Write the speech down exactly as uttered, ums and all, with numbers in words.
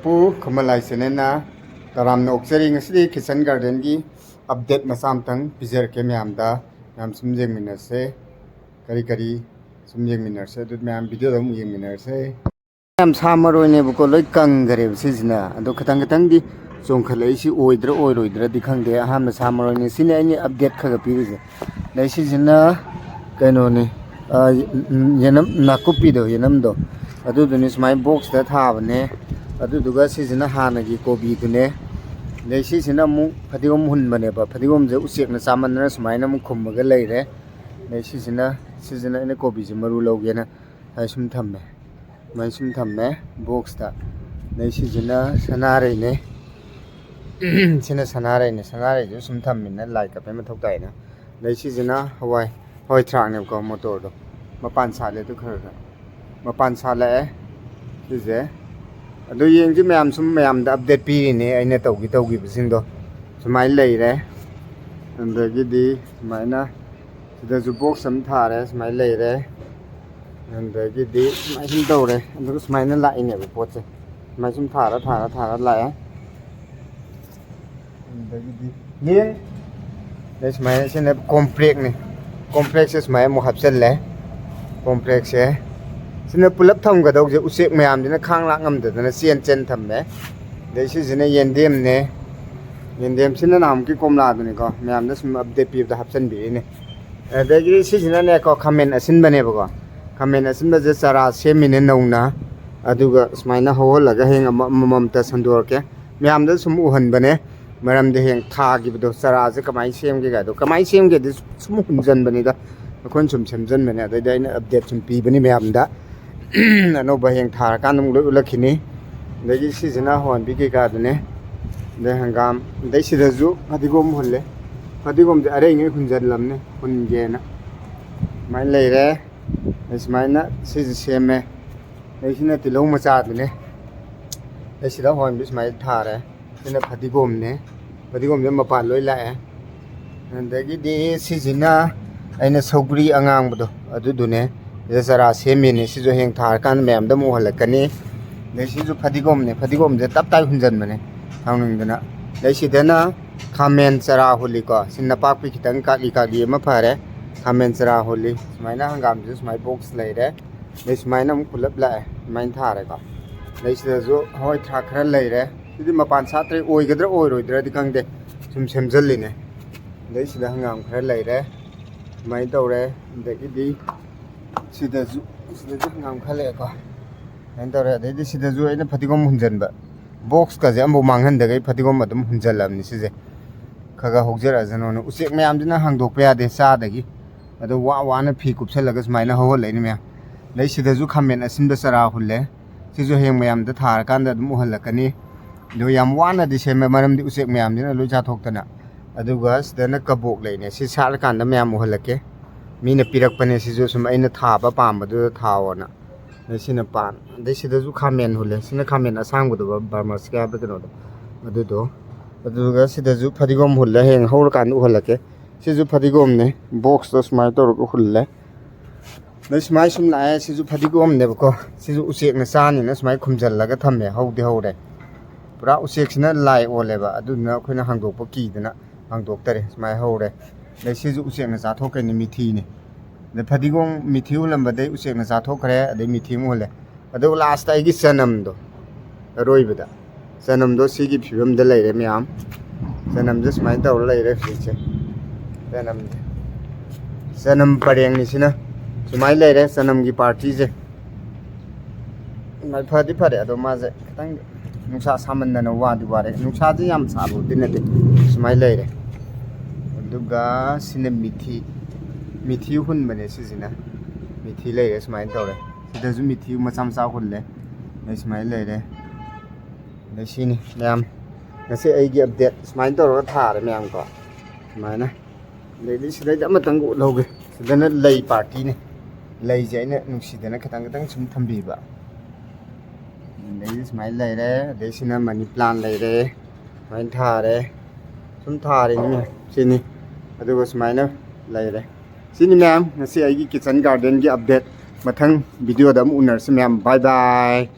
ꯄꯨ ꯈꯨꯃꯟ ꯂꯥꯏ ꯆꯦꯅꯦꯜꯅ ꯇꯔꯥꯝꯅ ꯑꯣꯛꯆꯔꯤ꯫ ꯉꯁꯤꯗꯤ ꯀꯤꯆꯟ ꯒꯥꯔꯗꯦꯟꯒꯤ ꯑꯞꯗꯦꯠ ꯃꯆꯥ ꯑꯃꯇꯪ ꯄꯤꯖꯔꯛꯀꯦ ꯃꯌꯥꯝꯗ꯫ ꯃꯌꯥꯝ ꯁꯨꯝ ꯌꯦꯡꯃꯤꯟꯅꯁꯦ꯫ ꯀꯔꯤ ꯀꯔꯤ ꯁꯨꯝ ꯌꯦꯡꯃꯤꯟꯅꯔꯁꯦ꯫ ꯑꯗꯨ ꯃꯌꯥꯝ ꯚꯤꯗꯤꯑꯣꯗ ꯑꯃꯨꯛ ꯌꯦꯡꯃꯤꯟꯅꯔꯁꯦ꯫ ꯌꯥꯝ ꯁꯥ ꯃꯔꯣꯏꯅꯦꯕꯀꯣ, ꯂꯣꯏ ꯀꯪꯈꯔꯦꯕ ꯁꯤꯁꯤꯅ꯫ ꯑꯗꯣ ꯈꯤꯇꯪ ꯈꯤꯇꯪꯗꯤ ꯆꯣꯡꯈꯠꯂꯛꯏꯁꯤ ꯑꯣꯏꯗ꯭ꯔꯥ ꯑꯣꯏꯔꯣꯏꯗ꯭ꯔꯥꯗꯤ ꯈꯪꯗꯦ꯫ ꯑꯍꯥꯟꯕ ꯁꯥ ꯃꯔꯣꯏꯅꯦ꯫ ꯁꯤꯅꯤ ꯑꯩꯅ ꯑꯞꯗꯦꯠ ꯈꯔ ꯈꯔ ꯄꯤꯔꯤꯁꯦ꯫ ꯑꯗꯩ ꯁꯤꯁꯤꯅ ꯀꯩꯅꯣꯅꯤ, ꯑ, ꯌꯦꯅꯝ, ꯅꯥꯀꯨꯞꯄꯤꯗꯣ, ꯌꯦꯅꯝꯗꯣ, ꯑꯗꯨꯗꯨꯅꯤ ꯁꯨꯃꯥꯏꯅ ꯕꯣꯛꯁꯇ ꯊꯥꯕꯅꯦ꯫ ꯑꯗꯨꯗꯨꯒ ꯁꯤꯁꯤꯅ ꯍꯥꯟꯅꯒꯤ ꯀꯣꯕꯤꯗꯨꯅꯦ꯫ ꯑꯗꯩ ꯁꯤꯁꯤꯅ ꯑꯃꯨꯛ ꯐꯗꯤꯒꯣꯝ ꯍꯨꯟꯕꯅꯦꯕ꯫ ꯐꯗꯤꯒꯣꯝꯁꯦ ꯎꯆꯦꯛꯅ ꯆꯥꯃꯟꯗꯅ ꯁꯨꯃꯥꯏꯅ ꯑꯃꯨꯛ ꯈꯨꯝꯃꯒ ꯂꯩꯔꯦ꯫ ꯑꯗꯩ ꯁꯤꯁꯤꯅ, ꯁꯤꯁꯤꯅ ꯑꯩꯅ ꯀꯣꯕꯤꯁꯦ ꯃꯔꯨ ꯂꯧꯒꯦꯅ ꯁꯨꯃꯥꯏꯅ ꯁꯨꯝ ꯊꯝꯃꯦ꯫ ꯁꯨꯃꯥꯏꯅ ꯁꯨꯝ ꯊꯝꯃꯦ ꯕꯣꯛꯁꯇ꯫ ꯑꯗꯩ ꯁꯤꯁꯤꯅ ꯁꯅꯥꯔꯩꯅꯦ꯫ ꯁꯤꯅ ꯁꯅꯥꯔꯩꯅꯦ꯫ ꯁꯅꯥꯔꯩꯁꯨ ꯁꯨꯝ ꯊꯝꯃꯤꯅ ꯂꯥꯏ ꯀꯠꯄꯩ ꯃꯊꯧ ꯇꯥꯏꯅ꯫ ꯑꯗꯩ ꯁꯤꯁꯤꯅ ꯍꯋꯥꯏ, ꯍꯋꯥꯏ ꯊ꯭ꯔꯥꯛꯅꯦꯕꯀꯣ, ꯃꯣꯇꯣꯔꯗꯣ꯫ ꯃꯄꯥꯟ ꯁꯥꯠꯂꯦ ꯑꯗꯨ ꯈꯔ ꯈꯔ꯫ ꯃꯄꯥꯟ ꯁꯥꯠꯂꯛꯑꯦ ꯁꯤꯁꯦ꯫ ꯑꯗꯨ ꯌꯦꯡꯁꯤ ꯃꯌꯥꯝ, ꯁꯨꯝ ꯃꯌꯥꯝꯗ ꯑꯞꯗꯦꯠ ꯄꯤꯔꯤꯅꯦ ꯑꯩꯅ ꯇꯧꯈꯤ ꯇꯧꯈꯤꯕꯁꯤꯡꯗꯣ꯫ ꯁꯨꯃꯥꯏꯅ ꯂꯩꯔꯦ꯫ ꯑꯗꯒꯤꯗꯤ ꯁꯨꯃꯥꯏꯅ ꯁꯤꯗꯁꯨ ꯕꯣꯛꯁ ꯑꯃ ꯊꯥꯔꯦ, ꯁꯨꯃꯥꯏꯅ ꯂꯩꯔꯦ꯫ ꯑꯗꯒꯤꯗꯤ ꯁꯨꯃꯥꯏꯅ ꯁꯨꯝ ꯇꯧꯔꯦ꯫ ꯑꯗꯨꯒ ꯁꯨꯃꯥꯏꯅ ꯂꯥꯛꯏꯅꯦꯕ ꯄꯣꯠꯁꯦ꯫ ꯁꯨꯃꯥꯏꯅ ꯁꯨꯝ ꯊꯥꯔ, ꯊꯥꯔ, ꯊꯥꯔ ꯂꯥꯛꯑꯦ꯫ ꯑꯗꯒꯤꯗꯤ ꯌꯦꯡ꯫ ꯑꯗꯩ ꯁꯨꯃꯥꯏꯅ ꯁꯤꯅ ꯀꯣꯝꯄ꯭ꯔꯦꯛꯅꯤ꯫ ꯀꯣꯝꯄ꯭ꯔꯦꯛꯁꯦ ꯁꯨꯃꯥꯏꯅ ꯑꯃꯨꯛ ꯍꯥꯞꯆꯤꯜꯂꯦ꯫ ꯀꯣꯝꯄ꯭ꯔꯦꯛꯁꯦ ꯁꯤꯅ ꯄꯨꯂꯞ ꯊꯝꯒꯗꯧꯁꯦ, ꯎꯆꯦꯛ ꯃꯌꯥꯝꯁꯤꯅ ꯈꯥꯡ ꯂꯥꯛ ꯉꯝꯗꯗꯅ ꯆꯦꯟ ꯆꯦꯟ ꯊꯝꯃꯦ꯫ ꯑꯗꯩ ꯁꯤꯁꯤꯅ ꯌꯦꯟꯗꯦꯝꯅꯦ꯫ ꯌꯦꯟꯗꯦꯝꯁꯤꯅ ꯅꯍꯥꯟꯃꯨꯛꯀꯤ ꯀꯣꯝꯂꯥꯗꯨꯅꯤꯀꯣ, ꯃꯌꯥꯝꯗ ꯁꯨꯝ ꯑꯞꯗꯦꯠ ꯄꯤꯕꯗ ꯍꯥꯞꯆꯤꯟꯕꯤꯔꯤꯅꯦ꯫ ꯑꯗꯒꯤ ꯁꯤꯁꯤꯅꯅꯦꯀꯣ, ꯈꯥꯃꯦꯟ ꯑꯁꯤꯟꯕꯅꯦꯕꯀꯣ꯫ ꯈꯥꯃꯦꯟ ꯑꯁꯤꯟꯕꯁꯦ ꯆꯥꯔꯥ ꯁꯦꯝꯃꯤꯅꯦ ꯅꯧꯅ꯫ ꯑꯗꯨꯒ ꯁꯨꯃꯥꯏꯅ ꯍꯧꯍꯜꯂꯒ ꯍꯌꯦꯡ ꯑꯃ-, ꯑꯃꯃꯝꯇ ꯁꯟꯗꯣꯔꯛꯀꯦ꯫ ꯃꯌꯥꯝꯗ ꯁꯨꯝ ꯎꯍꯟꯕꯅꯦ꯫ ꯃꯔꯝꯗꯤ ꯍꯌꯦꯡ ꯊꯥꯈꯤꯕꯗꯣ, ꯆꯥꯔꯥꯁꯦ ꯀꯃꯥꯏꯅ ꯁꯦꯝꯒꯦ ꯀꯥꯏꯗꯣ, ꯀꯃꯥꯏꯅ ꯁꯦꯝꯒꯦꯗꯤ ꯁꯨꯝ ꯍꯨꯟꯖꯟꯕꯅꯤꯗ꯫ ꯑꯩꯈꯣꯏꯅ ꯁꯨꯝ ꯁꯦꯝꯖꯟꯕꯅꯦ꯫ ꯑꯗꯩꯗꯤ ꯑꯩꯅ ꯑꯞꯗꯦꯠ ꯁꯨꯝ ꯄꯤꯕꯅꯤ ꯃꯌꯥꯝꯗ꯫ ꯑꯅꯧꯕ ꯍꯌꯦꯡ ꯊꯥꯔꯀꯥꯟꯗ ꯑꯃꯨꯛ ꯂꯣꯏ ꯎꯠꯂꯛꯈꯤꯅꯤ꯫ ꯑꯗꯒꯤ ꯁꯤꯁꯤꯅ ꯍꯋꯥꯟꯕꯤ ꯀꯩꯀꯥꯗꯨꯅꯦ꯫ ꯑꯗꯩ ꯍꯪꯒꯥꯝ꯫ ꯑꯗꯩ ꯁꯤꯗꯁꯨ ꯐꯗꯤꯒꯣꯝ ꯍꯨꯜꯂꯦ꯫ ꯐꯗꯤꯒꯣꯝꯁꯦ ꯑꯔꯩꯉꯩ ꯍꯨꯟꯖꯜꯂꯝꯅꯦ, ꯍꯨꯟꯒꯦꯅ꯫ ꯁꯨꯃꯥꯏꯅ ꯂꯩꯔꯦ꯫ ꯑꯗꯩ ꯁꯨꯃꯥꯏꯅ ꯁꯤꯁꯨ ꯁꯦꯝꯃꯦ꯫ ꯑꯗꯩ ꯁꯤꯅ ꯇꯤꯜꯍꯧ ꯃꯆꯥꯗꯨꯅꯦ꯫ ꯑꯗꯩ ꯁꯤꯗ ꯍꯋꯥꯟꯕꯤ ꯁꯨꯃꯥꯏꯅ ꯊꯥꯔꯦ꯫ ꯁꯤꯅ ꯐꯗꯤꯒꯣꯝꯅꯦ꯫ ꯐꯗꯤꯒꯣꯝꯁꯦ ꯃꯄꯥꯟ ꯂꯣꯏ ꯂꯥꯛꯑꯦ꯫ ꯑꯗꯒꯤꯗꯤ ꯁꯤꯁꯤꯅ ꯑꯩꯅ ꯁꯧꯒ꯭ꯔꯤ ꯑꯉꯥꯡꯕꯗꯣ ꯑꯗꯨꯗꯨꯅꯦ꯫ ꯁꯤꯗ ꯆꯥꯔꯥ ꯁꯦꯝꯃꯤꯅꯦ꯫ ꯁꯤꯁꯨ ꯍꯌꯦꯡ ꯊꯥꯔꯀꯥꯟꯗ ꯃꯌꯥꯝꯗ ꯑꯃꯨꯛ ꯎꯍꯜꯂꯛꯀꯅꯤ꯫ ꯑꯗꯩ ꯁꯤꯁꯨ ꯐꯗꯤꯒꯣꯝꯅꯦ, ꯐꯗꯤꯒꯣꯝꯁꯦ ꯇꯞ ꯇꯥꯏ ꯍꯨꯟꯖꯟꯕꯅꯦ ꯁꯥꯎꯅꯤꯡꯗꯅ꯫ ꯑꯗꯩ ꯁꯤꯗꯅ ꯈꯥꯃꯦꯟ ꯆꯔꯥ ꯍꯨꯜꯂꯤꯀꯣ, ꯁꯤ ꯅꯄꯥꯛꯄꯤ ꯈꯤꯇꯪ ꯀꯥꯛꯂꯤ ꯀꯥꯛꯂꯤ ꯑꯃ ꯐꯔꯦ, ꯈꯥꯃꯦꯟ ꯆꯔꯥ ꯍꯨꯜꯂꯤ꯫ ꯁꯨꯃꯥꯏꯅ ꯍꯪꯒꯥꯝꯁꯤꯁꯨ ꯁꯨꯃꯥꯏꯅ ꯕꯣꯛꯁ ꯂꯩꯔꯦ꯫ ꯑꯗꯩ ꯁꯨꯃꯥꯏꯅ ꯑꯃꯨꯛ ꯄꯨꯂꯞ ꯂꯥꯛꯑꯦ, ꯁꯨꯃꯥꯏꯅ ꯊꯥꯔꯦꯀꯣ꯫ ꯑꯗꯩ ꯁꯤꯗꯁꯨ ꯍꯋꯥꯏ ꯊ꯭ꯔꯥꯛ ꯈꯔ ꯂꯩꯔꯦ꯫ ꯁꯤꯗꯤ ꯃꯄꯥꯟ ꯁꯥꯠꯇ꯭ꯔꯦ, ꯑꯣꯏꯒꯗ꯭ꯔꯥ ꯑꯣꯏꯔꯣꯏꯗ꯭ꯔꯗꯤ ꯈꯪꯗꯦ, ꯁꯨꯝ ꯁꯦꯝꯖꯜꯂꯤꯅꯦ꯫ ꯑꯗꯩ ꯁꯤꯗ ꯍꯪꯒꯥꯝ ꯈꯔ ꯂꯩꯔꯦ, ꯁꯨꯃꯥꯏꯅ ꯇꯧꯔꯦ꯫ ꯑꯗꯒꯤꯗꯤ ꯁꯤꯗꯁꯨ, ꯁꯤꯗꯁꯨ ꯍꯪꯒꯥꯝ ꯈꯔ ꯂꯩꯔꯦꯀꯣ, ꯁꯨꯃꯥꯏꯅ ꯇꯧꯔꯦ꯫ ꯑꯗꯩꯗꯤ ꯁꯤꯗꯁꯨ ꯑꯩꯅ ꯐꯗꯤꯒꯣꯝ ꯍꯨꯟꯖꯟꯕ, ꯕꯣꯛꯁꯀꯁꯦ ꯑꯃꯐꯥꯎ ꯃꯥꯡꯍꯟꯗꯈꯩ ꯐꯗꯤꯒꯣꯝ ꯑꯗꯨꯝ ꯍꯨꯟꯖꯜꯂꯕꯅꯤ ꯁꯤꯁꯦ꯫ ꯈꯔ ꯈꯔ ꯍꯧꯖꯔꯛꯑꯁꯅꯣꯅ꯫ ꯎꯆꯦꯛ ꯃꯌꯥꯝꯁꯤꯅ ꯍꯥꯡꯗꯣꯛꯄ ꯌꯥꯗꯦ ꯆꯥꯗꯒꯤ, ꯑꯗꯣ ꯋꯥ ꯋꯥꯅ ꯐꯤ ꯀꯨꯞꯁꯜꯂꯒ ꯁꯨꯃꯥꯏꯅ ꯍꯧꯍꯜꯂꯛꯏꯅꯦ ꯃꯌꯥꯝ꯫ ꯑꯗꯩ ꯁꯤꯗꯁꯨ ꯈꯥꯃꯦꯟ ꯑꯁꯤꯟꯕ ꯆꯔꯥ ꯍꯨꯜꯂꯦ꯫ ꯁꯤꯁꯨ ꯍꯌꯦꯡ ꯃꯌꯥꯝꯗ ꯊꯥꯔꯀꯥꯟꯗ ꯑꯗꯨꯝ ꯎꯍꯜꯂꯛꯀꯅꯤ꯫ ꯑꯗꯣ ꯌꯥꯝ ꯋꯥꯅꯗꯤ ꯁꯦꯝꯃꯦ, ꯃꯔꯝꯗꯤ ꯎꯆꯦꯛ ꯃꯌꯥꯝꯁꯤꯅ ꯂꯣꯏ ꯆꯥꯊꯣꯛꯇꯅ꯫ ꯑꯗꯨꯒ ꯁꯤꯗꯅ ꯀꯕꯣꯛ ꯂꯩꯅꯦ, ꯁꯤ ꯁꯥꯠꯂꯀꯥꯟꯗ ꯃꯌꯥꯝ ꯎꯍꯜꯂꯛꯀꯦ꯫ ꯃꯤꯅ ꯄꯤꯔꯛꯄꯅꯦ ꯁꯤꯁꯨ, ꯁꯨꯝ ꯑꯩꯅ ꯊꯥꯕ ꯄꯥꯝꯕꯗꯨꯗ ꯊꯥꯑꯣꯅ꯫ ꯑꯗꯩ ꯁꯤꯅ ꯄꯥꯟ꯫ ꯑꯗꯩ ꯁꯤꯗꯁꯨ ꯈꯥꯃꯦꯟ ꯍꯨꯜꯂꯦ꯫ ꯁꯤꯅ ꯈꯥꯃꯦꯟ ꯑꯁꯥꯡꯕꯗꯣ, ꯕꯔꯃꯥꯁꯤꯀꯥ ꯍꯥꯏꯕ꯭ꯔꯥ ꯀꯩꯅꯣꯗꯣ, ꯑꯗꯨꯗꯣ꯫ ꯑꯗꯨꯒ ꯁꯤꯗꯁꯨ ꯐꯗꯤꯒꯣꯝ ꯍꯨꯜꯂꯦ, ꯍꯌꯦꯡ ꯍꯧꯔꯀꯥꯟꯗ ꯎꯍꯜꯂꯛꯀꯦ꯫ ꯁꯤꯁꯨ ꯐꯗꯤꯒꯣꯝꯅꯦ, ꯕꯣꯛꯁꯇꯣ ꯁꯨꯃꯥꯏꯅ ꯇꯧꯔꯒ ꯍꯨꯜꯂꯦ꯫ ꯑꯗꯩ ꯁꯨꯃꯥꯏ ꯁꯨꯝ ꯂꯥꯛꯑꯦ꯫ ꯁꯤꯁꯨ ꯐꯗꯤꯒꯣꯝꯅꯦꯕꯀꯣ, ꯁꯤꯁꯨ ꯎꯆꯦꯛꯅ ꯆꯥꯅꯤꯅ ꯁꯨꯃꯥꯏꯅ ꯈꯨꯝꯖꯤꯜꯂꯒ ꯊꯝꯃꯦ, ꯍꯧꯗꯤ ꯍꯧꯔꯦ꯫ ꯄꯨꯔꯥ ꯎꯆꯦꯛꯁꯤꯅ ꯂꯥꯏ ꯑꯣꯜꯂꯦꯕ, ꯑꯗꯨꯗꯨꯅ ꯑꯩꯈꯣꯏꯅ ꯍꯥꯡꯗꯣꯛꯄ ꯀꯤꯗꯅ ꯍꯥꯡꯗꯣꯛꯇꯔꯦ꯫ ꯁꯨꯃꯥꯏꯅ ꯍꯧꯔꯦ꯫ ꯑꯗꯩ ꯁꯤꯁꯨ ꯎꯆꯦꯛꯅ ꯆꯥꯊꯣꯛꯈ꯭ꯔꯤꯅꯤ, ꯃꯤꯊꯤꯅꯦ꯫ ꯑꯗꯩ ꯐꯗꯤꯒꯣꯝ, ꯃꯤꯊꯤ ꯍꯨꯜꯂꯝꯕꯗꯩ ꯎꯆꯦꯛꯅ ꯆꯥꯊꯣꯛꯈ꯭ꯔꯦ, ꯑꯗꯩ ꯃꯤꯊꯤ ꯑꯃꯨꯛ ꯍꯨꯜꯂꯦ꯫ ꯑꯗꯨꯒ ꯂꯥꯁꯇ ꯑꯩꯒꯤ ꯆꯅꯝꯗꯣ, ꯑꯔꯣꯏꯕꯗ ꯆꯅꯝꯗꯣ ꯁꯤꯒꯤ ꯐꯤꯕꯝꯗ ꯂꯩꯔꯦ ꯃꯌꯥꯝ꯫ ꯆꯅꯝꯁꯦ ꯁꯨꯃꯥꯏꯅ ꯇꯧꯔ ꯂꯩꯔꯦ ꯍꯧꯖꯤꯛꯁꯦ꯫ ꯆꯅꯝꯁꯦ, ꯆꯅꯝ ꯄꯔꯦꯡꯅꯤ ꯁꯤꯅ꯫ ꯁꯨꯃꯥꯏꯅ ꯂꯩꯔꯦ ꯆꯅꯝꯒꯤ ꯄꯥꯔꯇꯤꯁꯦ꯫ ꯃꯥꯏ ꯐꯗꯤ ꯐꯔꯦ, ꯑꯗꯣ ꯃꯥꯁꯦ ꯈꯤꯇꯪ ꯅꯨꯡꯁꯥ ꯁꯥꯃꯟꯗꯅ ꯋꯥꯗꯤ ꯋꯥꯔꯦ꯫ ꯅꯨꯡꯁꯥꯗꯤ ꯌꯥꯝ ꯁꯥꯕꯕꯨꯗꯤ ꯅꯠꯇꯦ, ꯁꯨꯃꯥꯏꯅ ꯂꯩꯔꯦ꯫ ꯑꯗꯨꯒ ꯁꯤꯅ ꯃꯤꯊꯤ, ꯃꯤꯊꯤ ꯍꯨꯟꯕꯅꯦ ꯁꯤꯁꯤꯅ꯫ ꯃꯤꯊꯤ ꯂꯩꯔꯦ, ꯁꯨꯃꯥꯏꯅ ꯇꯧꯔꯦ꯫ ꯁꯤꯗꯁꯨ ꯃꯤꯊꯤ ꯃꯆꯥ ꯃꯆꯥ ꯍꯨꯜꯂꯦ꯫ ꯑꯗꯩ ꯁꯨꯃꯥꯏꯅ ꯂꯩꯔꯦ꯫ ꯑꯗꯩ ꯁꯤꯅꯤ ꯃꯌꯥꯝ, ꯉꯁꯤ ꯑꯩꯒꯤ ꯑꯞꯗꯦꯠ ꯁꯨꯃꯥꯏꯅ ꯇꯧꯔꯒ ꯊꯥꯔꯦ ꯃꯌꯥꯝꯀꯣ꯫ ꯁꯨꯃꯥꯏꯅ꯫ ꯑꯗꯩꯗꯤ ꯁꯤꯗꯩꯗ ꯑꯃꯇꯪꯒ ꯎꯠꯍꯧꯒꯦ꯫ ꯁꯤꯗꯅ ꯂꯩ ꯄꯥꯔꯇꯤꯅꯦ꯫ ꯂꯩꯁꯦ ꯑꯩꯅ ꯅꯨꯡꯁꯤꯗꯅ ꯈꯤꯇꯪ ꯈꯤꯇꯪ ꯁꯨꯝ ꯊꯝꯕꯤꯕ꯫ ꯑꯗꯩꯗꯤ ꯁꯨꯃꯥꯏꯅ ꯂꯩꯔꯦ꯫ ꯑꯗꯩ ꯁꯤꯅ ꯃꯅꯤ ꯄ꯭ꯂꯥꯟ ꯂꯩꯔꯦ꯫ ꯁꯨꯃꯥꯏꯅ ꯊꯥꯔꯦ꯫ ꯁꯨꯝ ꯊꯥꯔꯤꯅꯤ ꯃꯌꯥꯝ꯫ ꯁꯤꯅꯤ꯫ ꯑꯗꯨꯒ ꯁꯨꯃꯥꯏꯅ ꯂꯩꯔꯦ꯫ ꯁꯤꯅꯤ ꯃꯌꯥꯝ ꯉꯁꯤ ꯑꯩꯒꯤ ꯀꯤꯠꯆꯟ ꯒꯥꯔꯗꯦꯟꯒꯤ ꯑꯞꯗꯦꯠ꯫ ꯃꯊꯪ ꯚꯤꯗꯤꯑꯣꯗ ꯑꯃꯨꯛ ꯎꯅꯔꯁꯤ ꯃꯌꯥꯝ꯫ ꯕꯥꯏ ꯕꯥꯏ꯫